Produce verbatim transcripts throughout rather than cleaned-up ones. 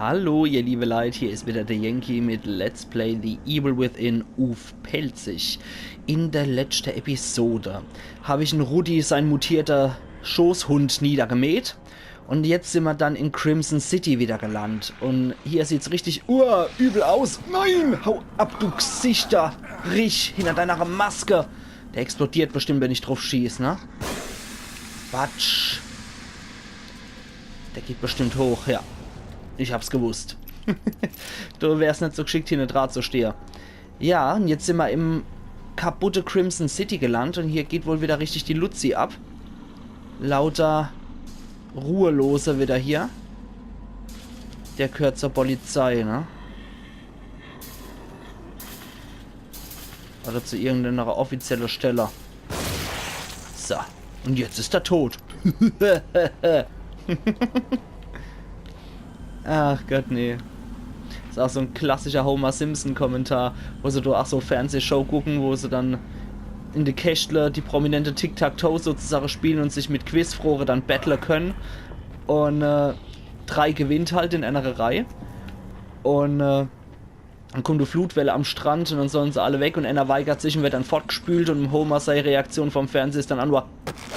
Hallo, ihr liebe Leit, hier is wieder der Yankee mit Let's Play The Evil Within uff Pälzisch. In der letschte Episode hab ich en Rudi sein mutierter Schoßhund niedergemäht. Un jetzt sin mer dann in Crimson City wieder gelandt. Un hier sieht's richtig, uah, übel aus. Nein, hau ab, du Gsichter. Riech hinter deiner Maske. Der explodiert bestimmt, wenn ich druff schieß, ne? Batsch. Der geht bestimmt hoch, ja. Ich hab's gewusst. Do wär's net so gschickt, hier net Rad zu stehe. Ja, un jetzt sin mer im kaputte Crimson City gelandt un hier geht wohl wieder richtig die Luzi ab. Lauter Ruhelose wieder hier. Der gehört zur Polizei, ne? Oder zu irgendeiner offizielle Stelle. So. Un jetzt is er tot. Ach Gott, nee. Is auch so en klassischer Homer-Simpson-Kommentar, wo se do auch so Fernsehshow gucken, wo se dann in de Käschtle die prominente Tic-Tac-Toe sozusagen spielen un sich mit Quizfroge dann battle können. Un äh, drei gewinnt halt in einer Reih. Un äh, dann kummt e Flutwelle am Strand un dann sollen se alle weg un einer weigert sich un wird dann fortgespült un em Homer sei Reaktion vom Fernseh is dann nur: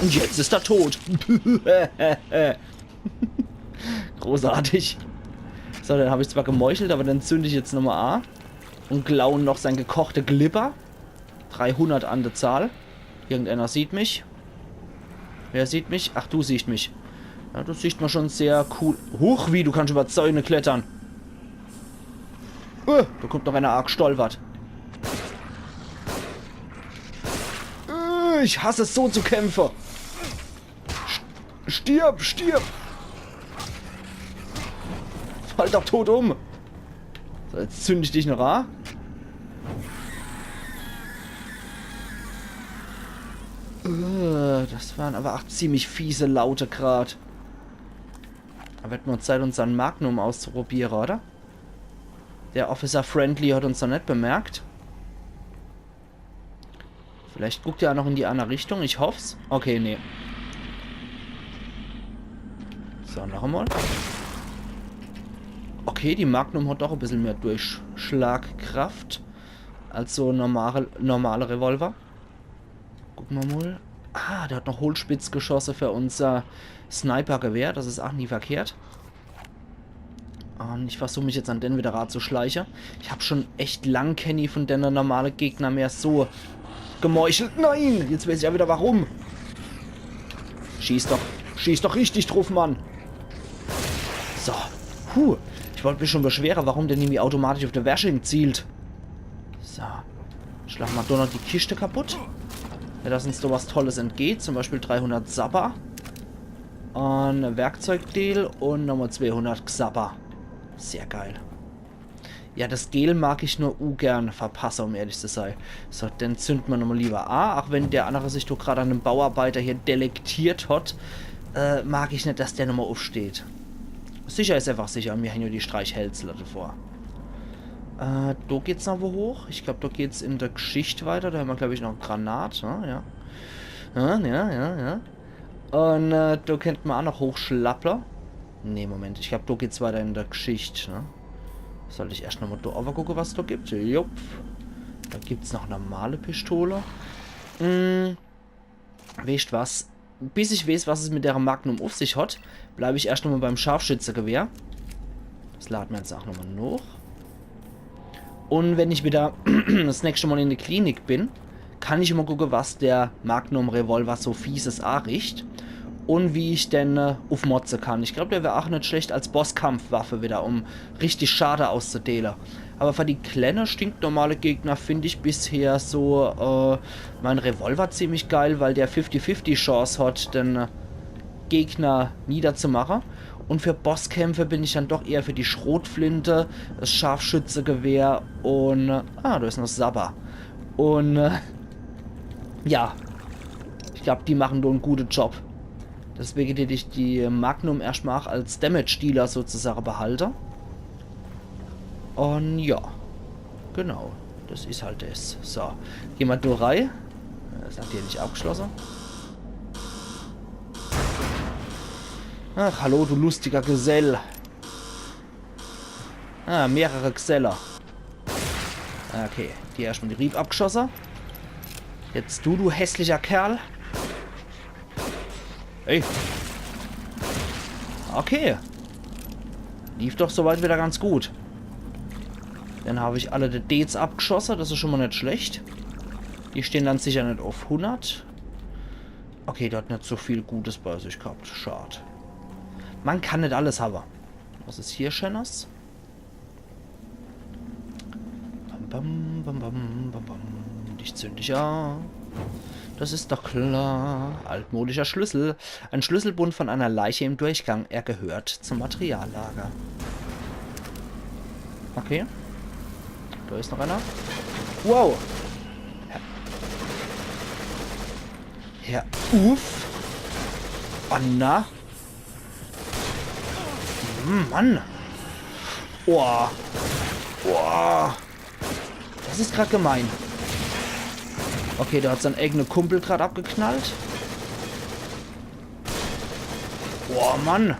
„Un jetzt is er tot.“ Großartig. So, den hab ich zwar gemeuchelt, aber den zünd ich jetzt nochmal a un klauen noch sein gekochte Glibber. Dreihundert an der Zahl. Irgendeiner sieht mich. Wer sieht mich? Ach, du siehst mich. Ja, du siehst mer schon sehr cool. Huch, wie, du kannst über Zäune klettern. Äh, da kommt noch einer angestolpert. Äh, ich hasse es so zu kämpfen. Sch-, stirb, stirb. Fall doch tot um. So, jetzt zünd ich dich noch a. Äh, das waren aber auch ziemlich fiese Laute grad. Da wird mal Zeit, unsern Magnum auszuprobieren, oder? Der Officer Friendly hat uns noch net bemerkt. Vielleicht guckt er auch noch in die andere Richtung, ich hoff's. Okay, nee. So, noch einmal. Okay, die Magnum hat doch ein bisschen mehr Durchschlagkraft als so normale, normale Revolver. Gucken wir mal. Ah, der hat noch Hohlspitzgeschosse für unser Sniper-Gewehr. Das ist auch nie verkehrt. Und ich versuche mich jetzt an den wieder ranzuschleichen. Ich hab schon echt lang kenni von denne normale Gegner mehr so gemeuchelt. Nein! Jetzt weiß ich ja wieder warum. Schieß doch. Schieß doch richtig drauf, Mann. So. Puh. Ich wollte mich schon beschweren, warum der irgendwie automatisch auf de Wersching zielt. So. Schlag mal do noch die Kiste kaputt. Ja, dass uns da was Tolles entgeht. Zum Beispiel dreihundert Sabber. Und e Werkzeugdeel und nochmal zweihundert Xabber. Sehr geil. Ja, das Gel mag ich nur ugern verpasse, um ehrlich zu sein. So, den zünden wir nochmal lieber a, auch wenn der andere sich doch gerade an dem Bauarbeiter hier delektiert hat, äh, mag ich nicht, dass der nochmal aufsteht. Sicher ist einfach sicher und wir haben nur die Streichhölzler davor. Äh, da geht's noch wo hoch. Ich glaub, da geht's in der Geschichte weiter. Da haben wir, glaub ich, noch Granat, ne? Ja. Ja, ja, ja, ja. Und äh, da könnte man auch noch hochschlappe. Nee, Moment, ich glaub, da geht's weiter in der Geschichte, ne? Sollte ich erst nochmal da runter gucken, was da gibt? Jupp. Da gibt's noch normale Pistole. Hm. Weescht was? Bis ich weiß, was es mit der Magnum auf sich hat, bleib ich erst nochmal beim Scharfschützegewehr. Das laden wir jetzt auch nochmal noch. Und wenn ich wieder das nächste Mal in der Klinik bin, kann ich mal gucken, was der Magnum Revolver so Fieses anricht und wie ich den äh, aufmotzen kann. Ich glaub, der wär auch nicht schlecht als Bosskampfwaffe wieder, um richtig Schade auszudelen. Aber für die kleine, stinknormale Gegner finde ich bisher so äh, mein Revolver ziemlich geil, weil der fifty fifty Chance hat, den äh, Gegner niederzumachen. Und für Bosskämpfe bin ich dann doch eher für die Schrotflinte, das Scharfschützegewehr und äh, ah, da ist noch Sabber. Und äh, ja, ich glaub, die machen do en gute Job. Deswegen tät ich die Magnum erstmal auch als Damage-Dealer sozusagen behalte. Und ja, genau, das ist halt das. So, gehen wir da rein. Das hat hier nicht abgeschlossen. Ach, hallo, du lustiger Gesell. Ah, mehrere Gselle. Okay, die erschtmal die Rieb abgschosse. Jetzt du, du hässlicher Kerl. Hey. Okay. Lief doch soweit wieder ganz gut. Dann hab ich alle de Deets abgschosse, das is schon mal net schlecht. Die stehn dann sicher net uff hundert. Okay, der hat net so viel Gutes bei sich gehabt. Schad. Man kann net alles hawwe. Was is hier Scheenes? Bam, bam, bam, bam, bam, bam. Dich zünd ich an. Das is doch klar. Altmodischer Schlüssel. Ein Schlüsselbund von einer Leiche im Durchgang. Er gehört zum Materiallager. Okay. Da is noch einer. Wow. Ja. Ja. Uff. Oh, na. Hm, Mann. Boah. Boah. Das is grad gemein. Okay, der hat sein eigene Kumpel grad abgeknallt. Boah, Mann.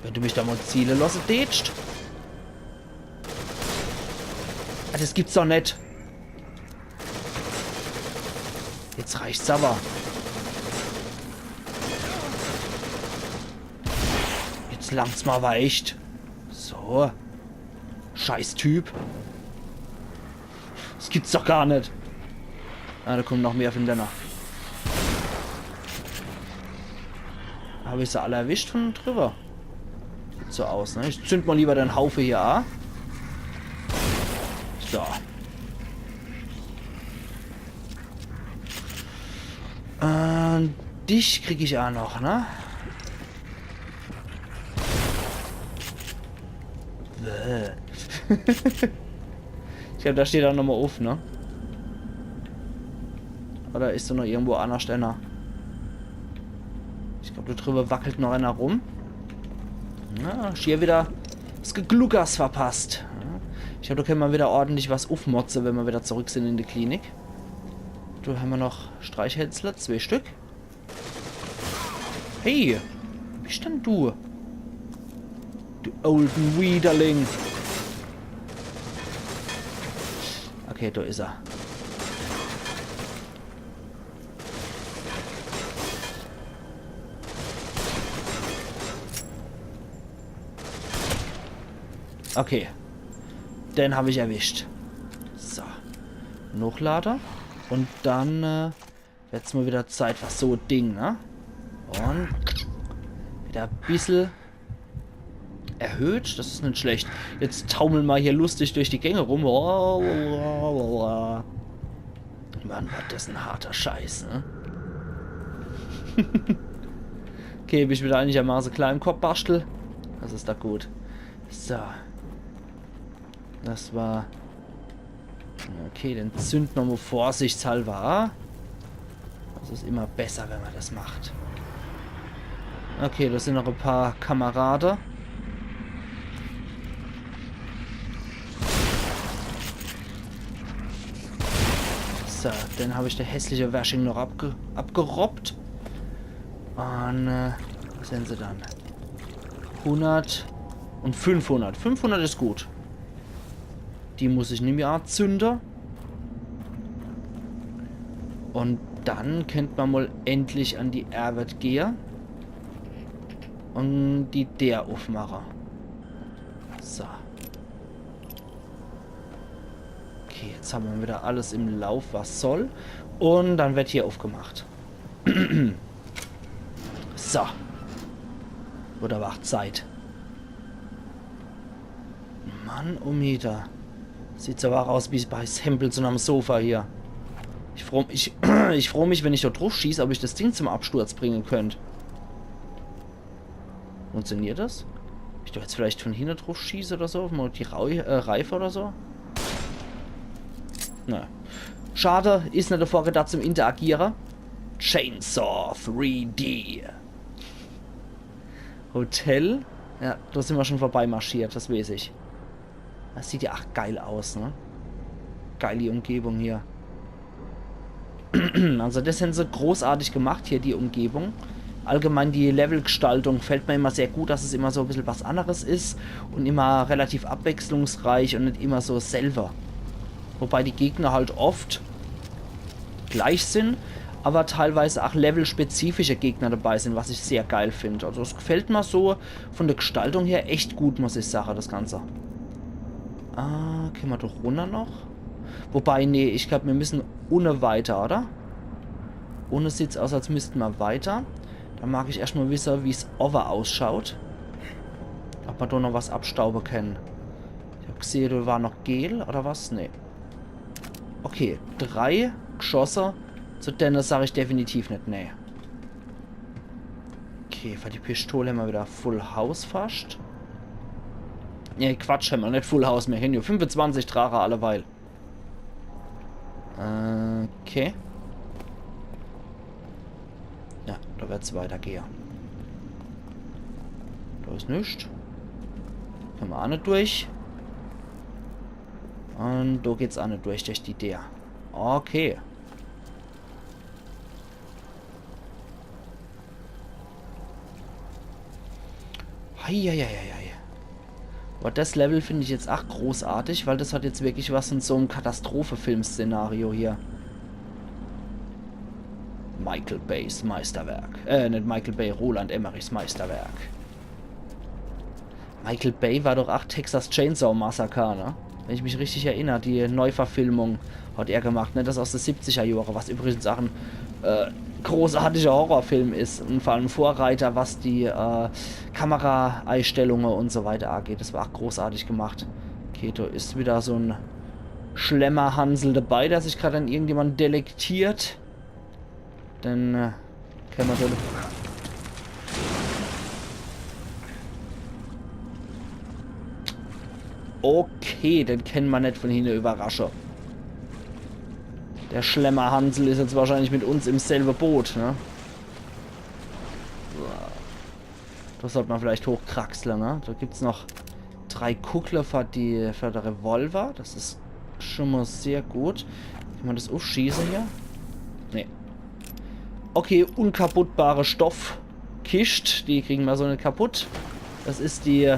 Wenn du mich da mal ziele losse deetscht. Ah, das gibt's doch net. Jetzt reicht's aber. Jetzt langt's mal aber echt. So. Scheiß Typ. Das gibt's doch gar net. Ah, da kommen noch mehr von denne. Hab ich se alle erwischt von drüber? Sieht so aus, ne? Ich zünd mal lieber den Haufe hier an. So. Äh, dich krieg ich auch noch, ne? Bäh. Ich glaub, da steht auch nochmal uff, ne? Oder is da noch irgendwo annerscht einer? Ich glaub, da drüber wackelt noch einer rum. Ja, hier wieder das Gegluckers verpasst. Ja. Ich glaub, da können wir wieder ordentlich was uffmotze, wenn wir wieder zurück sind in die Klinik. Da haben wir noch Streichhölzle, zwei Stück. Hey, wo bist denn du? Du olden Widerling. Okay, da is er. Okay. Den hab ich erwischt. So. Nochlade. Und dann, äh, Jetzt mal wieder Zeit für so e Ding, ne? Und wieder e bissel erhöht, das is net schlecht. Jetzt taumeln wir hier lustig durch die Gänge rum. Mann, war das ein harter Scheiß, ne? Okay, bin ich wieder einigermaßen klar im Kopf, Baschtel. Das is doch gut. So. Das war Okay, dann zünd mer mal vorsichtshalber an. Das is immer besser, wenn man das macht. Okay, das sind noch e paar Kamerade. So, dann hab ich der hässliche Wersching noch abge abgerobbt. Und, äh, was sind sie dann? Hundert und fünfhundert. Fünfhundert is gut. Die muss ich nimmi anzünde. Und dann könnt man mal endlich an die Arbeit gehe. Und die Deer uffmache. So. Okay, jetzt haben wir wieder alles im Lauf, was soll. Und dann wird hier uffgemacht. So. Oder war Zeit. Mann, oh Mieter. Sieht so aus wie bei Hempels unterm Sofa hier. Ich froo, ich, ich froo mich, wenn ich dort drauf schieß, ob ich das Ding zum Absturz bringen könnt. Funktioniert das? Ich doch jetzt vielleicht von hinten drauf schieße oder so? Mal die Rau äh, Reife oder so? Na. Schade, is net davor gedacht zum Interagiere. Chainsaw three D. Hotel. Ja, da sind wir schon vorbeimarschiert, das weiß ich. Das sieht ja ach geil aus, ne? Geil die Umgebung hier. Also das haben sie großartig gemacht hier, die Umgebung. Allgemein die Levelgestaltung gefällt mir immer sehr gut, dass es immer so e bissel was anneres is und immer relativ abwechslungsreich und net immer so selwer. Wobei die Gegner halt oft gleich sin, aber teilweise ach levelspezifische Gegner dabei sin, was ich sehr geil find. Also es gefällt mir so von der Gestaltung her echt gut, muss ich sage, das Ganze. Ah, kenne mer doch runner noch? Wobei, nee, ich glaub, mir müssen unne weiter, oder? Unne sieht's aus, als müssten mer weiter. Da mag ich erscht mal wisse, wie's owwe ausschaut. Ob mer do noch was abstaube kenne. Ich hab gesehe, do war noch Gel, oder was? Nee. Okay, drei Geschosse. Zu denne sag ich definitiv net nee. Okay, für die Pistole hämmer wieder Full House fascht. Nee, Quatsch, hämmer net Full House, mir hänn jo fünfezwanzig Drache alleweil. Okay. Ja, do wird's weitergehe. Do is nix. Kenne mer ach net durch. Und do geht's ach net durch, durch die Deer. Okay. Eieieiei. Aber das Level find ich jetzt ach großartig, weil das hat jetzt wirklich was von so em Katastrophefilm-Szenario hier. Michael Bays Meisterwerk. Äh, net Michael Bay, Roland Emmerichs Meisterwerk. Michael Bay war doch ach Texas Chainsaw Massacre, ne? Wenn ich mich richtig erinner, die Neuverfilmung hat er gemacht, ne? Das aus de siebziger Johre, was übrigens ach en äh, großartiger Horrorfilm is und vor allem Vorreiter, was die äh, Kameraeinstellunge und so weiter angeht. Das war ach großartig gemacht. Okay, do is wieder so en Schlemmerhansel dabei, der sich grad an irgendjemand delektiert. Dann äh, kenne mer den. Okay, den kenne mer net von hinne überrasche. Der Schlemmerhansel is jetzt wahrscheinlich mit uns im selbe Boot, ne? So. Do sollt mer vielleicht hochkraxle, ne? Do gibt's noch drei Kugle für die, für de Revolver. Das is schon mal sehr gut. Kann mer das uffschieße hier? Nee. Okay, unkaputtbare Stoffkischt. Die kriegen mer so net kaputt. Das is die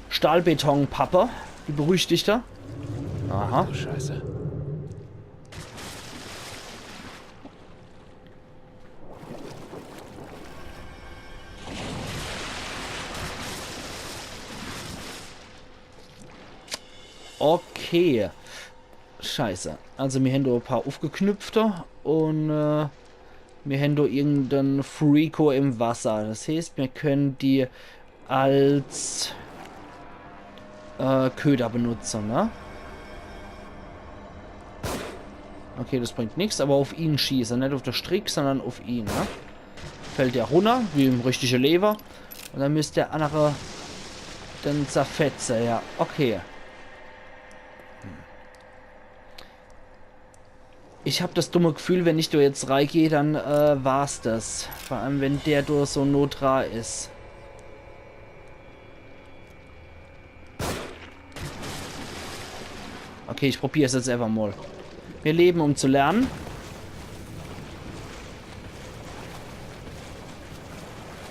Stahlbetonpappe, die berüchtigte. Aha. Ach du Scheiße. Okay. Scheiße. Also mir hänn do e paar uffgeknüpfte und äh, mir hänn do irgenden Freako im Wasser. Das heeßt, mir können die als äh, Köder benutze, ne? Okay, das bringt nix, aber uff ihn schieße. Net uff de Strick, sondern uff ihn, ne? Fällt der runner, wie im richtige Lewe. Und dann müsst der annere den zerfetze, ja. Okay. Ich hab das dumme Gefühl, wenn ich do jetzt reigeh, dann äh, war's das. Vor allem, wenn der do so nah dra is. Okay, ich probier's jetzt einfach mal. Wir leben, um zu lernen.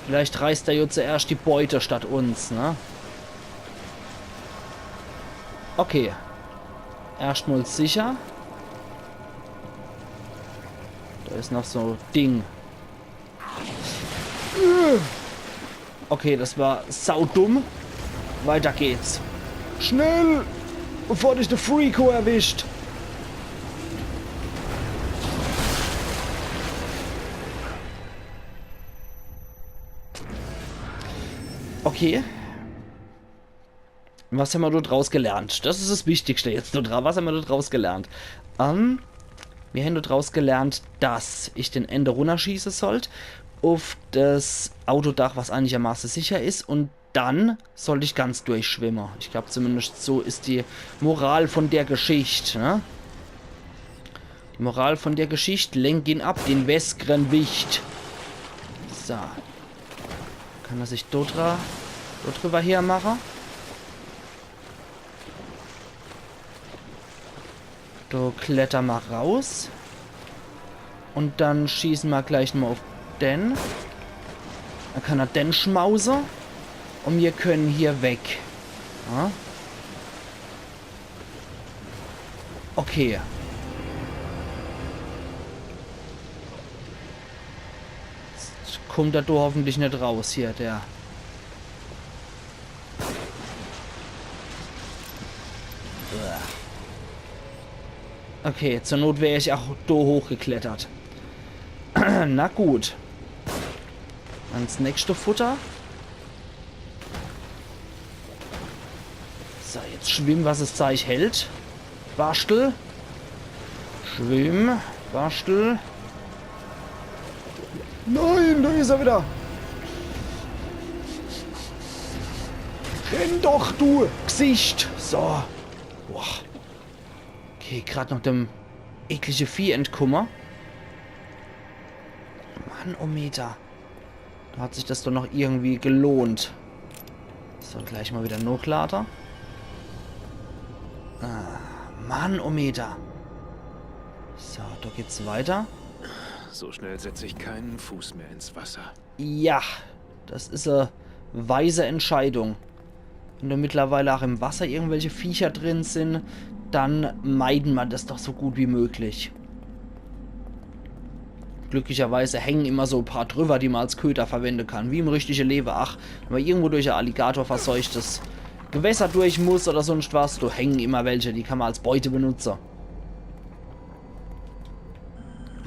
Vielleicht reißt er ja zuerscht die Beute statt uns, ne? Okay. Erscht mal sicher. Da is noch so Ding. Okay, das war saudumm. Weiter geht's. Schnell! Bevor dich der Freako erwischt. Okay. Was hämmer dort rausgelernt? Das is das Wichtigste jetzt dort dra. Was hämmer dort rausgelernt? Ähm, mir hänn dort rausgelernt, dass ich den Ende runnerschieße sollt uff das Autodach, was einigermaße sicher is, und dann sollt ich ganz durchschwimme. Ich glaub, zumindest so is die Moral von der Geschicht, ne? Die Moral von der Geschicht, lenk ihn ab, den Wesgrenwicht. So. Kann er sich dort dra-, dort drüber hermache? Do kletter mer raus. Und dann schießen mer gleich nochmal auf. den. Dann kann er den schmause. Und wir können hier weg. Ja? Okay. Jetzt kommt er do hoffentlich net raus hier, der. Okay, zur Not wär ich auch do hochgeklettert. Na gut. Ans nächste Futter. So, jetzt schwimm, was es Zeich hält. Waschtel. Schwimm, Waschtel. Nein, da is er wieder. Renn doch, du Gesicht. So. Boah. Okay, grad noch dem eklige Vieh entkumme. Mann, oh Meter. Da hat sich das doch noch irgendwie gelohnt. So, gleich mal wieder nochlade. Ah, Mann, oh Meter. So, da geht's weiter. So schnell setze ich keinen Fuß mehr ins Wasser. Ja, das is e weise Entscheidung. Wenn do mittlerweile auch im Wasser irgendwelche Viecher drin sin, dann meiden ma das doch so gut wie möglich. Glücklicherweise hängen immer so paar drüber, die ma als Köder verwende kann, wie im richtige Lewe. Ach, wenn ma irgendwo durch e alligatorverseuchtes Gewässer durch muss oder sonst was, do hängen immer welche, die kann ma als Beute benutze.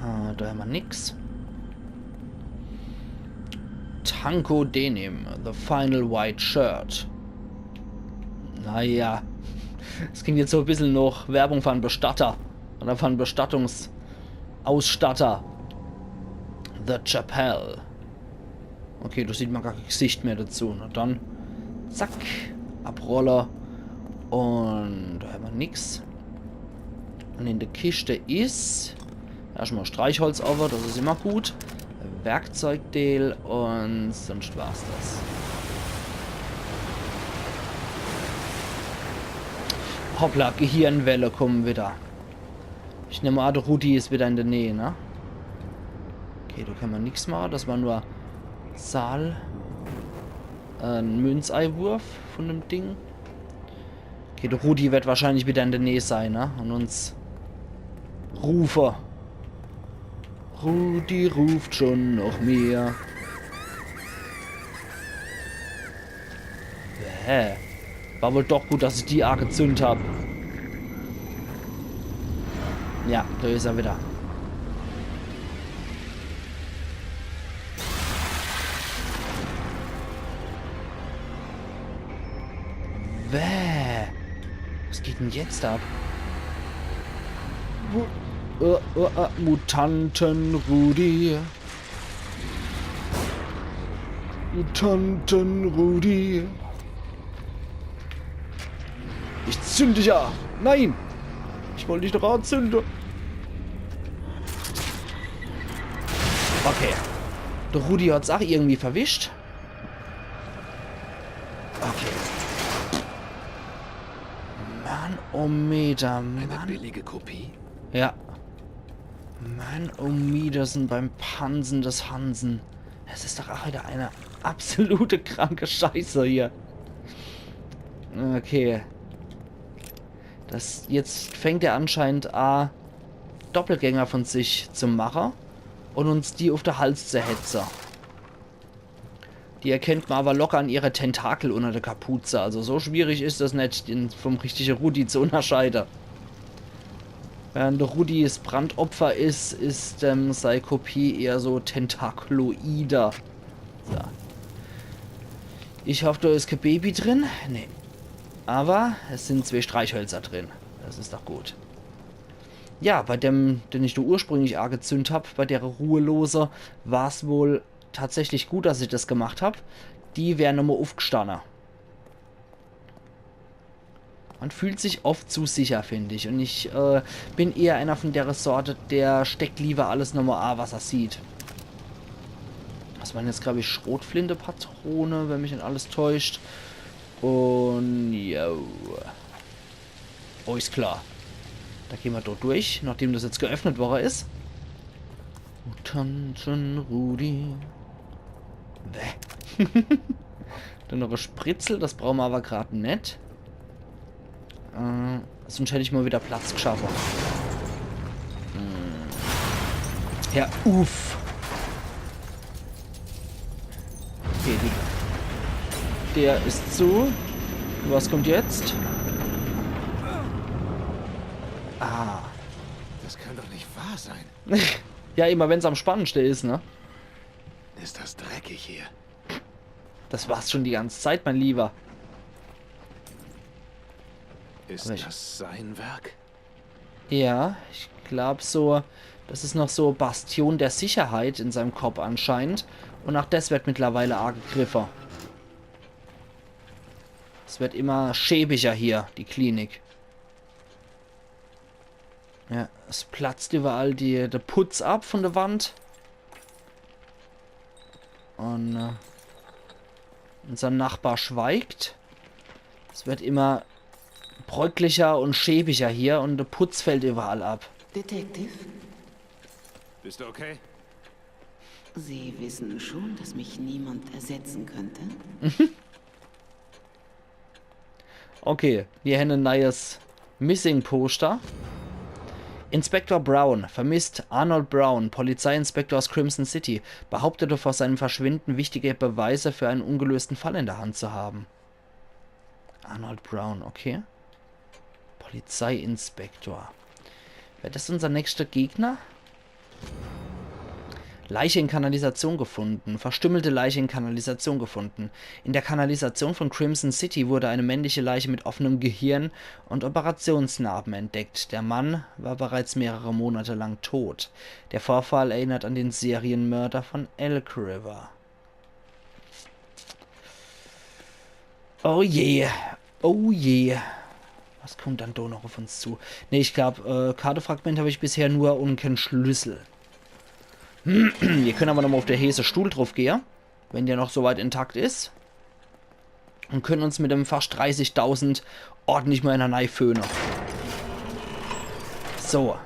Ah, da hämmer nix. Tanco Denim, The Final White Shirt. Naja, es klingt jetzt so e bissel noch Werbung von Bestatter. Oder von Bestattungsausstatter. The Chapelle. Okay, do sieht ma gar kein Gesicht mehr dazu. Na dann, zack, abrolle. Und da hämmer nix. Und in der Kiste is erstmal Streichholz over, das is immer gut. Werkzeugdeel und sonst war's das. Hoppla, Gehirnwelle kommen wieder. Ich nemm an, der Rudi is wieder in der Nähe, ne? Okay, da kann ma nix mache. Das war nur Sal. Äh, en Münzeiwurf von dem Ding. Okay, der Rudi wird wahrscheinlich wieder in der Nähe sein, ne? Und uns rufe. Rudi ruft schon noch mehr. Bäh. War wohl doch gut, dass ich die angezünd hab. Ja, da is er wieder. Bäh. Was geht denn jetzt ab? Mu- äh, äh, äh, Mutanten-Rudi. Mutanten-Rudi. Ich zünd dich an. Nein! Ich wollt dich doch anzünde. Okay. Der Rudi hat's auch irgendwie verwischt. Okay. Mann, oh Meter, Mann. Eine billige Kopie? Ja. Mann, oh Meter, sin beim Pansen des Hansen. Es is doch auch wieder eine absolute kranke Scheiße hier. Okay. Das, jetzt fängt er anscheinend an, Doppelgänger von sich zu mache und uns die auf de Hals zu hetze. Die erkennt ma aber locker an ihre Tentakel unter der Kapuze. Also so schwierig is das net, den vom richtige Rudi zu unterscheide. Während der Rudi es Brandopfer is, is, ähm, sei Kopie eher so tentakloider. So. Ich hoff, da is kein Baby drin. Nee. Aber es sind zwei Streichhölzer drin. Das is doch gut. Ja, bei dem, den ich da ursprünglich angezünd hab, bei der Ruhelose, war's wohl tatsächlich gut, dass ich das gemacht hab. Die wär nochmal aufgestanden. Man fühlt sich oft zu sicher, find ich. Und ich, äh, bin eher einer von der Sorte, der steckt lieber alles nochmal an, was er sieht. Das waren jetzt, glaub ich, Schrotflinte-Patrone, wenn mich net alles täuscht. Und, jo. Oh, is klar. Da gehn ma dort durch, nachdem das jetzt geöffnet worre is. Tanzen, Rudi. Bäh. Dann noch e Spritzel, das brauche mer awwer grad net. Äh, sunscht hätt ich mol widder Platz gschaffe. Hm. Ja, uff. Okay, die, der is zu. Was kommt jetzt? Ah. Das kann doch nicht wahr sein. Ja, immer wenn's am spannendste is, ne? Ist das dreckig hier. Das war's schon die ganze Zeit, mein Lieber. Ist Aber ich- das sein Werk? Ja, ich glaub so, das is noch so Bastion der Sicherheit in seinem Kopf anscheinend. Und auch das wird mittlerweile angegriffe. Es wird immer schäbiger hier, die Klinik. Ja, es platzt überall die, der Putz ab von der Wand. Und äh, unser Nachbar schweigt. Es wird immer bröcklicher und schäbiger hier und der Putz fällt überall ab. Detective, Bist du okay? Sie wissen schon, dass mich niemand ersetzen könnte? Okay, wir haben ein neues Missing-Poster. Inspektor Brown, vermisst. Arnold Brown, Polizeiinspektor aus Crimson City, behauptete vor seinem Verschwinden wichtige Beweise für einen ungelösten Fall in der Hand zu haben. Arnold Brown, okay. Polizeiinspektor. Wäre das unser nächster Gegner? Leiche in Kanalisation gefunden. Verstümmelte Leiche in Kanalisation gefunden. In der Kanalisation von Crimson City wurde eine männliche Leiche mit offenem Gehirn und Operationsnarben entdeckt. Der Mann war bereits mehrere Monate lang tot. Der Vorfall erinnert an den Serienmörder von Elk River. Oh je. Oh je. Was kommt dann da noch auf uns zu? Ne, ich glaub, äh, Kartefragment hab ich bisher nur und kein Schlüssel. Wir können aber nochmal auf der Hese Stuhl drauf gehe, wenn der noch soweit intakt is. Und können uns mit dem fast dreißigtausend ordentlich mal in der Nei föhne. So.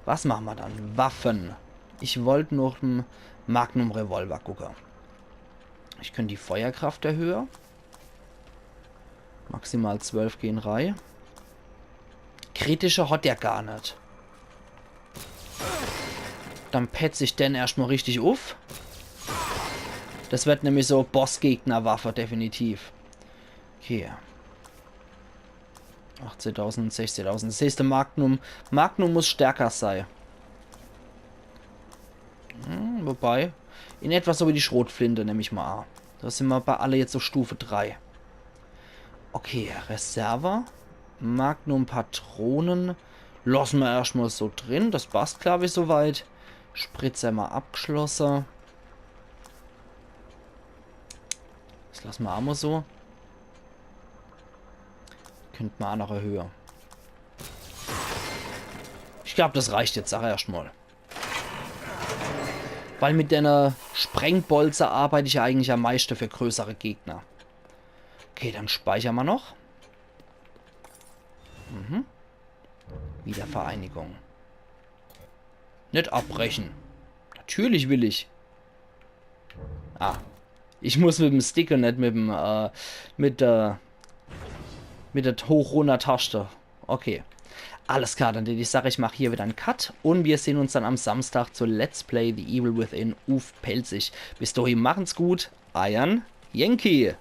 Was machen wir dann? Waffen. Ich wollt noch en Magnum Revolver gucke. Ich könnt die Feuerkraft erhöhe. Maximal zwölf gehen rei. Kritische hat der gar net. Dann petz ich den erscht mal richtig uff. Das wird nämlich so Bossgegnerwaffe, definitiv. Okay. Achtzehntausend, sechzehntausend. Das heißt, der Magnum. Magnum muss stärker sei. Hm, wobei, in etwa so wie die Schrotflinte, nemm ich mal an. Da sind wir bei alle jetzt auf Stufe drei. Okay, Reserve. Magnum-Patronen. Lassen wir erstmal so drin. Das passt, glaub ich, soweit. Spritze mal abgeschlossen. Das lassen wir auch mal so. Könnt man auch noch erhöhen. Ich glaub, das reicht jetzt auch erstmal. Weil mit der Sprengbolze arbeite ich ja eigentlich am meisten für größere Gegner. Okay, dann speichern wir noch. Mhm. Wiedervereinigung. Nicht abbrechen. Natürlich will ich. Ah. Ich muss mit dem Stick und nicht mit dem, äh, mit der, mit der Hoch-Runter-Taste. Okay. Alles klar, dann würd ich sagen, ich mach hier wieder en Cut und wir sehen uns dann am Samstag zu Let's Play The Evil Within uff Pälzisch. Bis dahin machen's gut, eiern Yankee.